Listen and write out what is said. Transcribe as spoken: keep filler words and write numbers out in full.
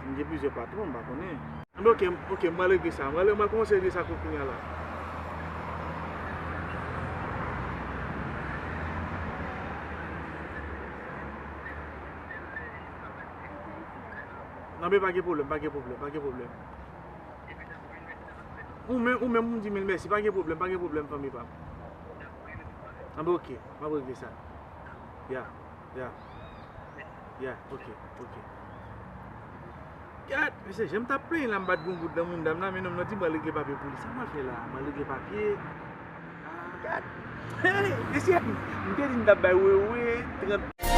M gen plizyè patwon, m pa konnen. Anben, ok, ok, m pral regle sa. M pral, m pral kòmanse regle sa kounye a la. Non, men pa gen pwoblèm, pa gen pwoblèm, pa gen pwoblèm. Ou menm, ou menm, m di mil mèsi, pa gen pwoblèm, pa gen pwoblèm, fanmi pa m. Anben, ok, m ap regle sa. Ya, ya. Ya, ok, ok. Gad, mesye, jan m t ap plenyen la, m pa t gen yon goud nan mouda m la, men nonm nan di m pral regle papye pou li. Sa m pral fè la? M pral regle papye. Gad. Hey, mesye, m te di m t ap bay wewe trant.